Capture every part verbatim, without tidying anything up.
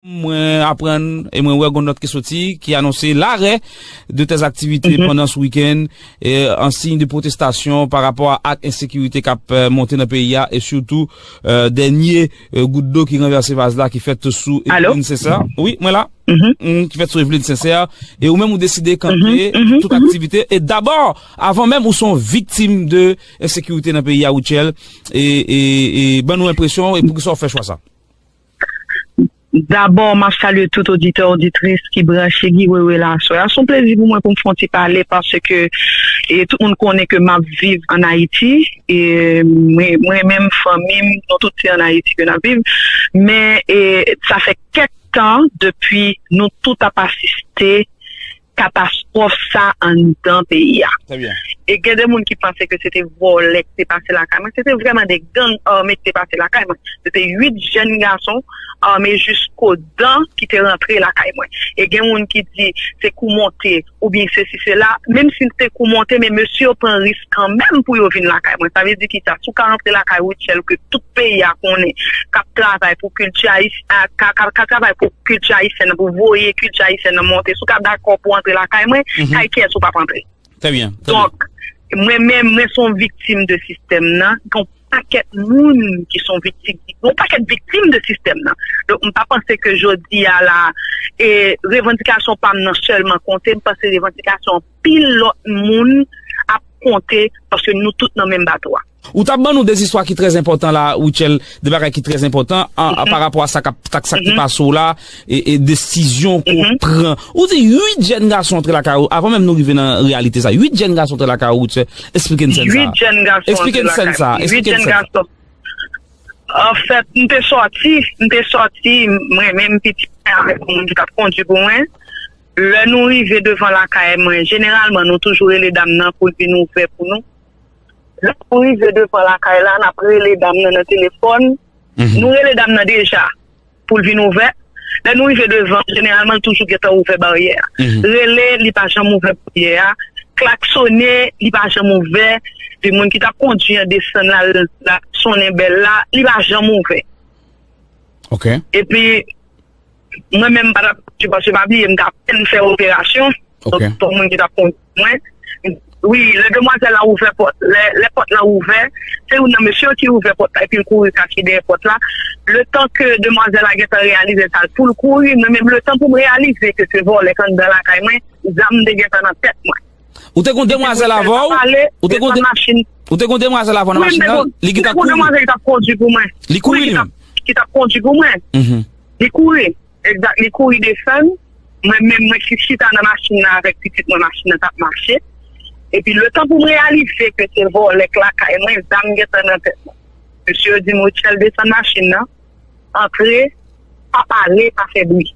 Mwen aprann e mwen wè gon nòt ki soti ki anonse larè de tèl aktivite pandan s wikenn, e, an siy de pwotestasyon pa rapò a ak ensekirite k ap, e, monte nan peyi a e sitou, e, dènye, e, gout dlo ki ranvèse vaz la ki fèt sou Eveline Sincère. Wi, mwen la. Mm, ki fèt sou Eveline Sincère. E ou menm ou deside kanpe tout aktivite. E dabò, avan menm ou se yon viktim de ensekirite nan peyi a, Rutshelle, e, e, e ban nou enpresyon e poukisa w fè chwa sa? Dabò, m ap salye tout oditè, oditris ki branche Guy Wewe la aswè a. Se yon plezi pou mwen pou m fè yon ti pale paske, e, tout moun konnen ke m ap viv ann Ayiti. E mwen, mwen menm, fanmi m, nou tout se ann Ayiti ke n ap viv. Men, e, sa fè kèk tan depi nou tout ap asiste katastwòf sa anndan peyi a. E gen de moun ki panse ke se te vòlè ki te pase lakay mwen. Se te vrèman de gang ame ki te pase lakay mwen. Se te uit jèn gason ame jisko dan ki te rantre lakay mwen. E gen moun ki di se kou monte oubyen sesi sela. Menm si se kou monte, men mesye yo pran risk kanmenm pou yo vin lakay mwen. Sa vle di kisa? Si w ka rantre lakay Rutshelle ke tout peyi a konnen, k ap travay pou kilti ayis-, a, ka, ka, ka travay pou kilti ayisyèn nan, pou voye kilti ayisyèn nan monte. Si w ka dakò pou antre lakay mwen, kay kiyès ou p ap antre? Donk, mwen menm, mwen se yon viktim de sistèm nan. Gen yon pakèt moun ki se yon viktim, yon pakèt viktim de sistèm nan. Donk, m pa panse ke jodi a la, e, revandikasyon pa m nan sèlman konte. M panse revandikasyon anpil lòt moun ap konte paske nou tout nan menm bato a. Ou t ap ban nou de zistwa ki trè enpòtan la, Rutshelle, de bagay ki trè enpòtan an, an, pa rapò a sa k ap, sa k, sa k te pase w la, e, e desizyon ke w pran. Ou di uit jèn gason antre lakay ou, avan menm nou rive nan reyalite sa. Uit jèn gason antre lakay ou, Rutshelle, eksplike n sèn sa. Uit jèn gason antre lakay mwen. Eksplike n sèn sa. Anfèt, m te sòti, m te sòti, mwen menm pitit mwen avèk yon moun ki t ap kondui pou mwen. Lè nou rive devan lakay mwen, jeneralman, nou toujou rele dam nan pou l vin ouvè pou nou. Lè nou rive devan lakay la, n ap rele dam nan nan telefòn. Nou rele dam nan deja pou l vin ouvè. Lè nou rive devan, jeneralman, l toujou gentan ouvè baryè a. Rele, li pa janm ouvè baryè a. Klaksone, li pa janm ouvè. Epi moun ki t ap kondui an desann la, l ap sonnen bèl la, li pa janm ouvè. Epi, mwen menm, m pa t ap kondui paske pa bliye, m t apèn fè operasyon. Donk, se yon moun ki t ap kondui mwen. Wi, lè demwazèl la ouvè pòt, lè, lè pòt la ouvè, se youn nan mesye yo ki ouvè pòt la, epi l kouri kache dèyè pòt la. Letan ke demwazèl la gentan reyalize sa, pou l kouri, mwen menm, letan pou m reyalize ke se vòlè k anndan lakay mwen, zam te gentan nan tèt mwen. Ou te gon demwazèl avè w? Ou te gon de-, ou te gon demwazèl avè w nan machin nan? Li gentan kouri. Wi, m te gon demwazèl ki t ap kondui pou mwen. Li kouri li menm? Ki t ap kondui pou mwen. Li kouri. Egzak, li kouri desann. Mwen menm, mwen ki chita nan machin nan avèk pitit mwen, machin nan t ap mache. Epi letan pou m reyalize ke se vòlè k lakay mwen, zam gentan nan tèt mwen. Mesye yo di m, Rutshelle, desann machin nan, antre, pa pale, pa fè bri.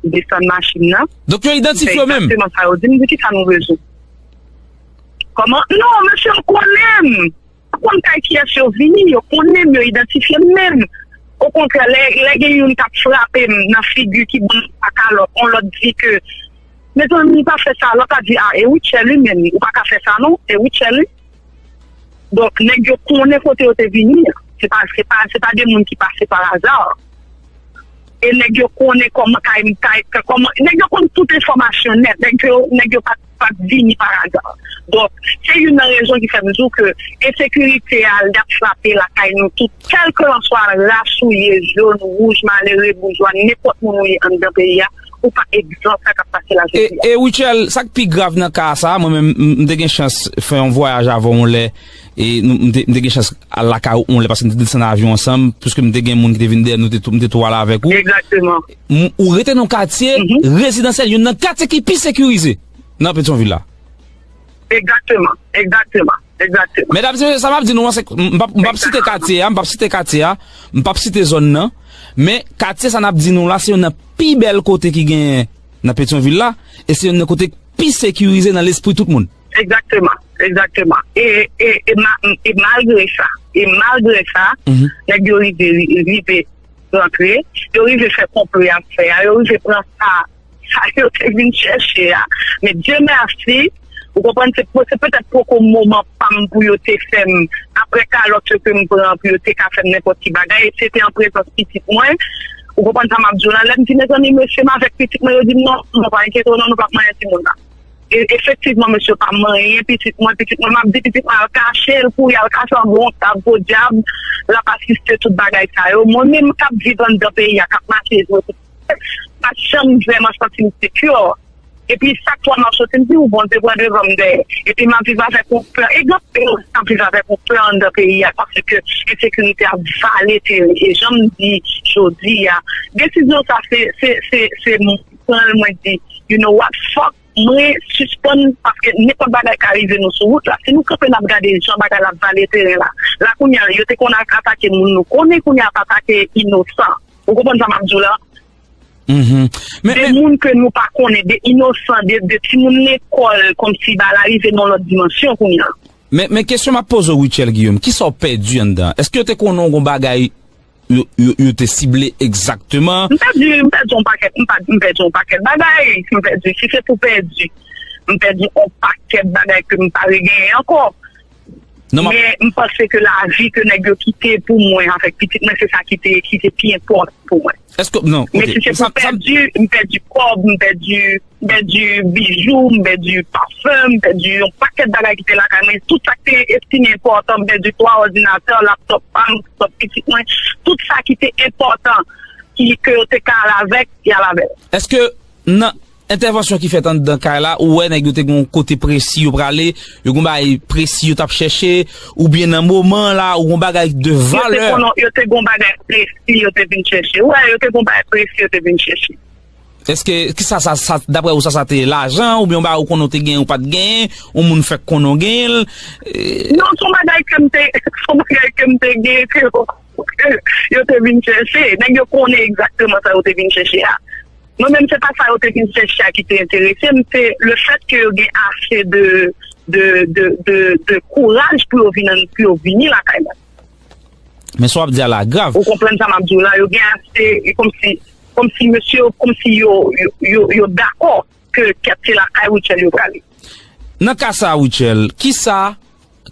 M desann machin nan. Donk yo idantifye w menm? M fè egzakteman sa yo di m, m di, kisa nou bezwen? Kòman? Non, mesye yo konnen m. Yo konn kay kiyès yo vini, yo konnen m, yo idantifye m menm. Okontrè, lè, lè gen youn k ap frape m nan figi ki ban m pa kalòt, yon lòt di ke, mezanmi, pa fè sa, lòt la di, a, e Rutshelle wi menm, ou pa ka fè sa non, e Rutshelle wi. Donk, nèg yo konnen kote yo te vini an. Se pa, se pa, se pa de moun ki pase pa aza. E nèg yo konnen kòman kay m, kay, kòman, nèg yo konn tout enfòmasyon nèt. Nèg yo, nèg yo pa, pa vini pa aza. Donk, se youn nan rezon ki fè m di w ke ensekirite a, l ap frape lakay nou tout, kèlkelanswa ras ou ye, jòn, wouj, malere, boujwa, nenpòt moun ou ye anndan peyi a, ou pa egzan sa k ap pase la jodi a. E, e Rutshelle, sa k pi grav nan ka sa, mwen menm, m, m te gen chans fè yon vwayaj avè w yon lè, e nou, m te, m te gen chans al lakay ou yon lè, paske m te desann avyon ansanm, piske m te gen moun ki te vin dèyè nou, te tou, m te tou al avèk ou. Egzakteman. M, ou rete nan katye rezidansyèl, youn nan katye ki pi sekirize nan Petyonvil la. Egzakteman, egzakteman, egzakteman. Medam, se sa m ap di nou an, se, m p ap, m p ap site katye a, m p ap site katye a, m p ap site zòn nan, men katye sa n ap di nou la, se youn nan pi bèl kote ki genyen nan Petyonvil la, e se youn nan kote k pi sekirize nan lespri tout moun. Egzakteman, egzakteman. E, e, e, ma, e malgre sa, e malgre sa, nèg yo rive, rive rantre, yo rive fè konplo y ap fè a, yo rive pran sa, sa yo te vin chèche a. Men Dye mèsi, ou konprann, se, se petèt poko moman pa m pou yo te fè m, apre kalòt yo ke m pran, pou yo te ka fè m nenpòt ki bagay, e se te an prezans pitit mwen, Ou konprann sa m ap di w la? Lè m di, mezanmi, mesye m avèk pitit mwen, yo di m, non, non, pa enkyete w, non, nou p ap manyen timoun nan. E, efektivman, mesye pa manyen pitit mwen. Pitit mwen, m ap di pitit mwen al kache, l kouri al kache anba yon tab, podyab, l ap asiste tout bagay sa yo. Mwen menm k ap viv anndan peyi a, k ap mache jwe tout, pa t janm vrèman santi m secure. Epi chak fwa m ap soti, m di, ou Bondye pran devan m dèyè. Epi m ap viv avèk yon pè. Egzanp, m ap viv avèk yon pè anndan peyi a, paske ensekirite ap vale teren. E jan m di jodi a, desizyon sa, se, se, se, se mwen pran l, mwen di, you know what, fuck, mwen sispann, paske nenpòt bagay ka rive nou sou wout la. Si nou kanpe n ap gade jan bagay la ap vale teren la, la kounye a, yo te konn atake moun nou konnen, kounye a ap atake inosan. Ou konprann sa m ap di w la? Mhm. Men, de men, moun ke nou pa konnen, de inosan, de, de timoun lekòl, kòmsi bagay la rive nan lòt dimansyon kounye a. Men, men kesyon m ap poze w, Rutshelle Guillaume, kisa w pèdi anndan? Èske yo te konnen w gon bagay yo, yo, yo te sible egzakteman? M pèdi, m pèdi yon pakèt, m pa, m pèdi yon pakèt bagay, m pèdi, si se pou pèdi, m pèdi yon pakèt bagay ke m pa regenyen ankò. Non, m ap Men m panse ke lavi ke nèg yo kite pou mwen avèk pitit mwen, se sa ki te, ki te pi enpòtan pou mwen. Èske, non, men oke. Si se pou pèdi, m pèdi kòb, m pèdi, m pèdi bijou, m pèdi pafen, m pèdi yon pakèt bagay ki te lakay mwen. Tout sa ki te estime enpòtan, m pèdi twa òdinatè, laptòp pa m, laptòp pitit mwen. Tout sa ki te enpòtan, ki, ke yo te ka al avèk, y al avè l. Èske nan entèvansyon ki fèt anndan kay la, ou wè nèg yo te gon kote presi yo prale, yo gon bagay presi yo t ap chèche, oubyen nan moman la, ou gon bagay de valè? Yo te konnen, yo te gon bagay presi yo te vin chèche. Wè, yo te gon bagay presi yo te vin chèche. Èske, kisa sa, sa, daprè ou, sa, sa te lajan, oubyen yon bagay ou konnen ou te genyen, ou pa t genyen, yon moun fèk konnen w genyen l? Non, se yon bagay ke m te, se yon bagay ke m te genyen, ke yo, ke yo te vin chèche. Nèg yo konnen egzakteman sa yo te vin chèche a. Mwen menm, se pa sa yo te vin chèche a ki te enterese m, se le fèt ke yo gen ase de, de, de, de, de kouraj pou yo vin, pou yo vini lakay mwen. Men sa w ap di a la grav. Ou konprann sa m ap di w la? Yo gen ase, e kòmsi, kòmsi mesye yo, kòmsi yo, yo, yo, yo dakò ke kèt se lakay Rutshelle yo prale. Nan ka sa a, Rutshelle, kisa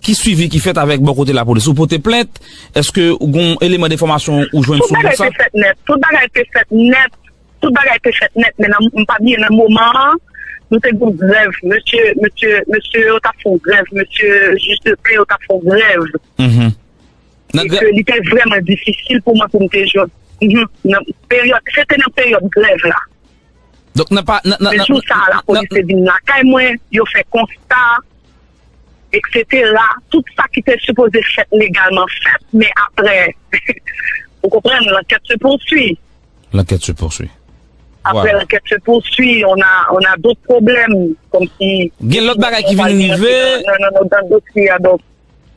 ki swivi ki fèt avèk bò kote lapolis? Ou pote plent? Èske ou gon eleman de enfòmasyon ou jwenn sou moun sa? Tout bagay te fèt nèt. Tout bagay te fèt nèt. Tout bagay te fèt nèt. Men nan, m pa bliye nan moman an, nou te gon grèv. Mesye, mesye, mesye yo t ap fè yon grèv. Mesye jij de pè yo t ap fè yon grèv. Mhm. E ke li te vrèman difisil pou mwen pou m te jwenn. Mhm. Nan peryòd, se te nan peryòd grèv la. Donk, nan pa, nan, nan, men jou sa a, lapolis te vin lakay mwen, yo fè konsta, et cetera. Tout sa ki te sipoze fèt legalman fèt, men apre, ou konprann, l'enquête se poursuit. L'enquête se poursuit. Après, voilà, l'enquête se poursuit, on a, on a d'autres problèmes, comme si... Gen lòt bagay ki vin rive. Non, non, non, dans le dossier, donc,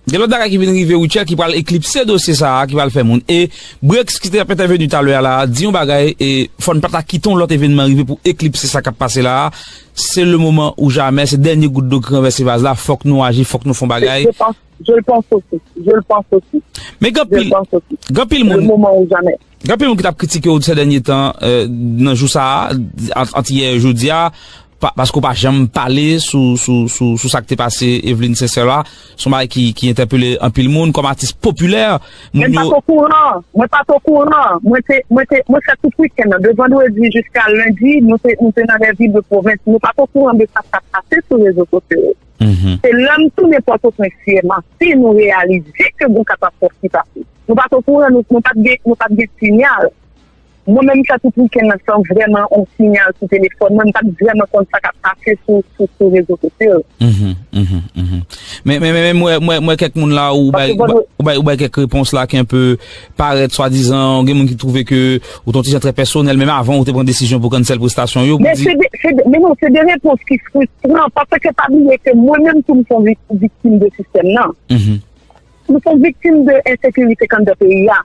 Gen lòt bagay ki vin rive, Rutshelle, ki pral eklipse dosye sa a, ki pral fè moun. E Breaks, ki te ap entèveni talè a la, di yon bagay, e fò n pa ta kite yon lòt evènman rive pou eklipse sa k ap pase la a. Se le moman ou jamè, se dènye gout dlo ki ranvèse vaz la, fòk nou aji, fòk nou fè yon bagay. Je pense, je le pense aussi, je le pense aussi. Men gen anpil, gen anpil moun, gen anpil moun ki t ap kritike w sè dènye tan, euh, nan jou sa a, ant, ant yè e jodi a, pa, paske w pa janm pale sou, sou, sou, sou sa k te pase Evelyne Sincère la. Se yon bagay ki, ki entèpele anpil moun kòm atis popilè. Men m pa t okouran. Mwen pa t okouran. Mwen te, mwen te, mwen fè tout wikenn nan, de vandredi jiska lendi, nou te, nou te nan lè vil de pwovens. Nou pa t okouran de sa k t ap pase sou rezo sosyo yo. Se lè m tounen Pòtoprens yè maten, nou reyalize ke gon katastwòf ki pase. Nou pa t okouran, nou, nou pa t gen, nou pa t gen sinyal. Mwen menm, m fè tout wikenn nan san vrèman yon sinyal sou telefòn mwen. M pa t vrèman konn sa k ap pase sou, sou, sou rezo sosyo yo. Mhm, mhm, mhm. Men, men, men, men mwen, mwen, mwen kèk moun la, ou bay, ou bay, ou bay kèk repons la ki enpe parèt swadizan, gen moun ki twouve ke ou te yon ti jan trè pèsonèl, menm avan ou te pran desizyon pou cancel prestasyon yo, pou di... Men se de, se de, men non, se de repons ki fristran, paske pa bliye ke mwen menm tou m se yon vik-, viktim de sistèm nan. Mhm. Nou se yon viktim de ensekirite k anndan peyi a.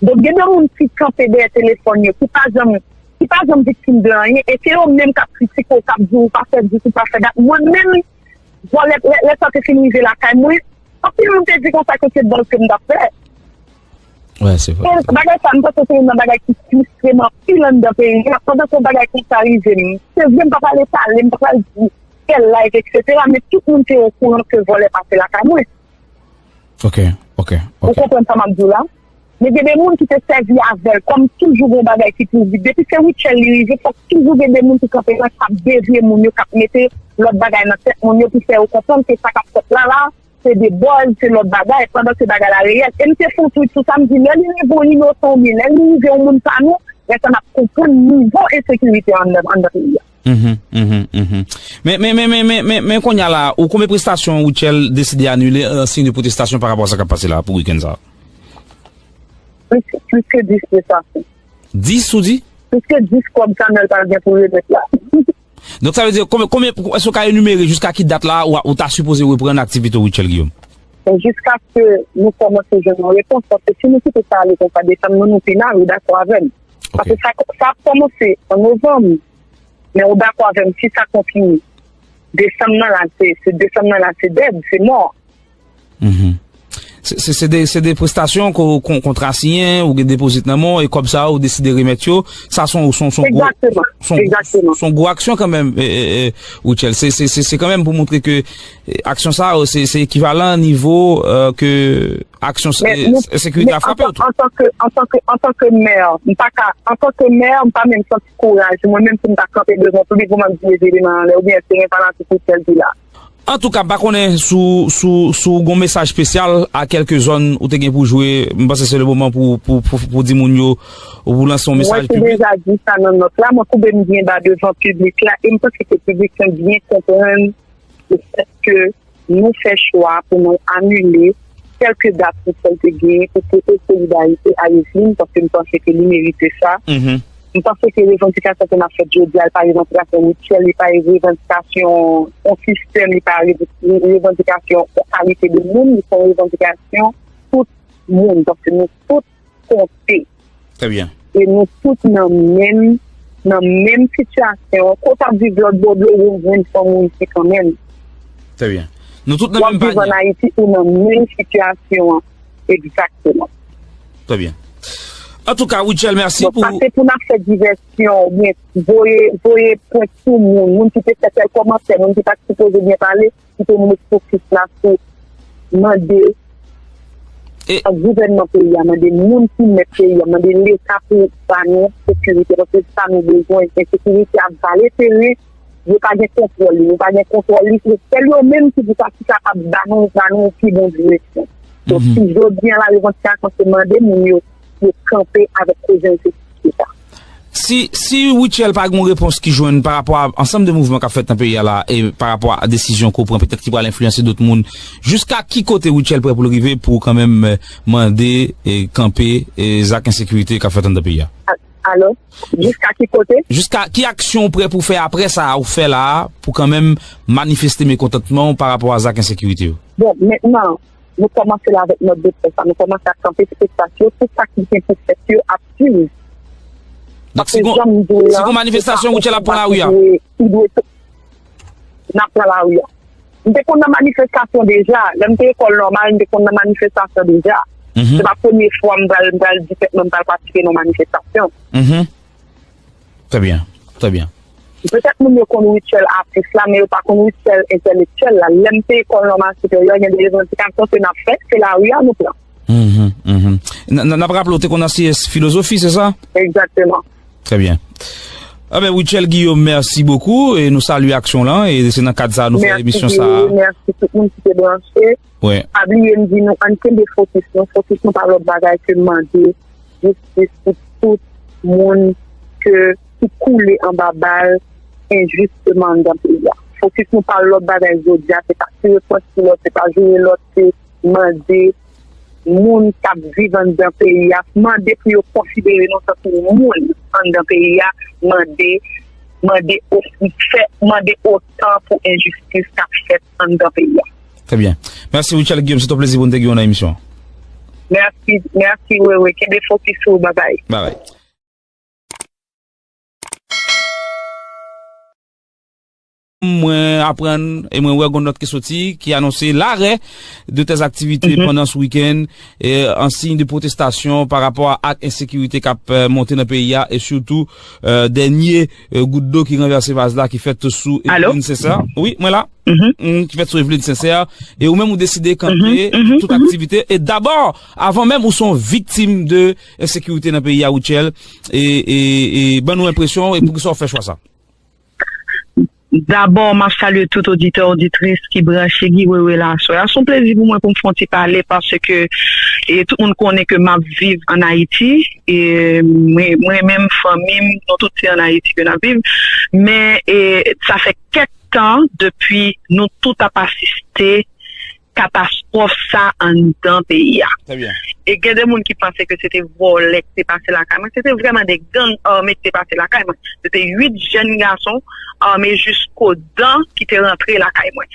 Donk, gen de moun ki kanpe dèyè telefòn yo, ki pa janm, ki pa janm viktim de anyen, e se yo menm k ap kritike w, k ap di w pa fè dis, ou pa fè dat. Mwen menm, bon, lè, lè, lè sa te fin rive lakay mwen, anpil moun te di konsa ke se buzz ke m t ap fè. Wè, se vre. E bagay sa, m panse se youn nan bagay ki fristre m anpil anndan peyi a. Pandan ke yon bagay konsa rive m, se vre m pa pral etale, m pa pral di fè live, et cetera, men tout moun te okouran ke vòlè pase lakay mwen. Ok, ok, ok. Ou konprann sa m ap di w la? Men gen de moun ki te sèvi avè l, kòm toujou gen yon bagay ki pou vit. Depi se Rutshelle li rive, fòk toujou gen de moun ki kanpe la, k ap devye moun yo, k ap mete lòt bagay nan tèt moun yo pou fè yo konprann ke sa k ap fèt la la, se de buzz, se lòt bagay, pandan se bagay la reyèl. E m te fè yon tweet sou sa, m di, lè li rive yon inosan oubyen lè li rive yon moun pa nou, lè sa n ap konprann nivo ensekirite anndan, anndan peyi a. Mhm, mhm, mhm. Men, men, men, men, men, men, men kounye a la, ou konbyen prestasyon Rutshelle deside anile an siy de pwotestasyon pa rapò a sa k ap pase la pou wikenn sa a? Plis, plis ke dis prestasyon. Dis, ou di? Plis ke dis kòb Samuel pa gen pou remèt la. Donk, sa vle di, konbyen, konbyen, èske w ka enimere jiska ki dat la ou, ou ta sipoze reprann aktivite w, Rutshelle Guillaume? Bon, jiskaske nou kòmanse jwenn yon repons, paske si nou kite sa ale konsa, desanm nan, nou final, ou dakò avè m? Ok. Paske sa, sa ap kòmanse an novanm, men ou dakò avè m, si sa kontinye, desanm nan la, se, se desanm nan la, se dèd, se mò. Mhm. Se, se, se de, se de prestasyon ke w kon-, kontra siyen, ou gen depozit nan men w, e kòb sa a, ou deside remèt yo. Sa se yon, se yon, se yon gwo, egzakteman, se yon gwo, egzakteman, se yon gwo aksyon kanmenm, e, e, e, Rutshelle. Se, se, se, se kanmenm pou montre ke, e, aksyon sa a, se, se ekivalan nivo, e, ke aksyon, e, ensekirite a frape w tou. Men antan, antanke, antanke, antanke mè, m pa ka, antanke mè, m pa menm santi kouraj mwen menm pou m ta kanpe devan piblik pou m ap di mete men anlè, oubyen èske gen fanatik Rutshelle ki la. Antouka, m pa konnen si w, si w, si w gen yon mesaj espesyal a kèlke zòn ou te gen pou jwe. M panse se le moman pou, pou, pou, pou di moun yo, pou lanse yon mesaj piblik. Mwen te deja di sa nan nòt la, mwen koube m byen ba devan piblik la, e m panse ke piblik lan byen konprann le fèt ke nou fè chwa pou nou anile kèlke dat Rutshelle te genyen pou pote solidarite a Yveline, paske m panse ke li merite sa. Mhm. M panse ke revandikasyon ke n ap fè jodi a, li pa revandikasyon Rutshelle, li pa revandikasyon yon sistèm, li pa re-, revandikasyon yon kalite de moun, li se yon revandikasyon tout moun, paske nou tout konte. Trè byen. E nou tout nan menm, nan menm sitiyasyon. Ke w t ap viv lòt bò dlo, ou jwenn fanm ou isi kanmenm. Trè byen. Nou tout nan menm panye. W ap viv ann Ayiti, ou nan menm sitiyasyon an. Egzakteman. Trè byen. Antouka, Rutshelle, mèsi pou... Donk, pa se pou n ap fè divèsyon, oubyen voye, voye pwent sou moun, moun ki te fè tèl kòmantè, moun ki pa t sipoze byen pale, kite nou met fokis la sou mande ak gouvènman peyi a, mande moun ki mèt peyi a, mande Leta pou ba nou sekirite, paske se sa nou bezwen. Ensekirite ap vale teren, yo pa gen kontwòl li, nou pa gen kontwòl li, se sèl yo menm ki di sa, ki kapab ba nou, ba nou yon pi bon direksyon. Donk, si jodi a la revandikasyon se mande moun yo, yo kanpe avèk koze ensekirite sa. Si, si Rutshelle pa gen yon repons ki jwenn pa rapò a ansanm de mouvman k ap fèt nan peyi a la, e pa rapò a desizyon ke w pran, petèt ki pral enfliyanse dòt moun, jiska ki kote Rutshelle prè pou l rive pou kanmenm, eh, mande, eh, kanpe, eh, zak ensekirite k ap fèt anndan peyi a? A-, alo? Jiska ki kote? Jiska ki aksyon w prè pou fè apre sa a, ou fè la a, pou kanmenm manifeste mekontantman w pa rapò a zak ensekirite yo? Bon, mentnan, nou kòmanse la avèk nòt de près la. Nou kòmanse ap kanpe espektativ pou sa ki gen pou fèt yo ap fini. Donk, si gon, si gon manifestasyon, Rutshelle ap pran lari a? N ap pran lari a. M te konn nan manifestasyon deja. Lè m te lekòl nòmal, m te konn nan manifestasyon deja. Mhm. Se pa premye fwa m pral, m pral di tèt mwen m pral patisipe nan manifestasyon. Mhm. Trè byen, trè byen. Petèt moun yo konn Rutshelle atis la, men yo pa konn Rutshelle entèlektyèl la. Lè m te lekòl nòmal siperyè, gen de revandikasyon ke n ap fè, se lari a nou pran. Mhm, mhm. N, n, n ap raple w te konn anseye filozofi, se sa? Egzakteman. Trè byen. Enben, Rutshelle Guillaume, mèsi bokou, e nou salye aksyon lan, e se nan kad sa a nou fè emisyon sa a. Mèsi, mèsi tout moun ki te branche. Wi. Pa bliye m di nou, ann kenbe fokis nou. Fokis nou pa lòt bagay ke mande jistis pou tout moun ke, ki koule anba bal enjisteman anndan peyi a. Fokis nou pa lòt bagay jodi a, se pa tire pwent sou lòt, se pa joure lòt, se mande moun k ap viv anndan peyi a, mande pou yo konsidere nou tankou moun anndan peyi a, mande, mande o-, fè, mande otan pou enjistis k ap fèt anndan peyi a. Trè byen. Mèsi, Rutshelle Guillaume. Se te yon plezi pou n te gen w nan emisyon an. Mèsi, mèsi, Wewe. Kenbe fokis ou. Babay. Babay. mwen aprann e mwen wè gon nòt ki soti ki anonse larè de tèl aktivite pandan s wikenn, e, an siy de pwotestasyon pa rapò a ak ensekirite k ap, e, monte nan peyi a e sitou, e, dènye, e, gout dlo ki ranvèse vaz la ki fèt sou Evelyne Sincère. Wi, mwen la. Mm, ki fèt sou Evelyne Sincère. E ou menm ou deside kanpe tout aktivite. E dabò, avan menm ou se yon viktim de ensekirite nan peyi a, Rutshelle, e, e, e ban nou enpresyon e poukisa w fè chwa sa? Dabò, m ap salye tout oditè, oditris ki branche Guy Wewe la aswè a. Se yon plezi pou mwen pou m fè yon ti pale paske e, tout moun konnen ke m ap viv ann Ayiti. E mwen, mwen menm, fanmi m, nou tout se ann Ayiti ke n ap viv. Men e, sa fè kèk tan depi nou tout ap asiste katastwòf sa anndan peyi a. E gen de moun ki panse ke se te vòlè ki te pase lakay mwen. Se te vrèman de gang ame ki te pase lakay mwen. Se te uit jèn gason ame jisko dan ki te rantre lakay mwen.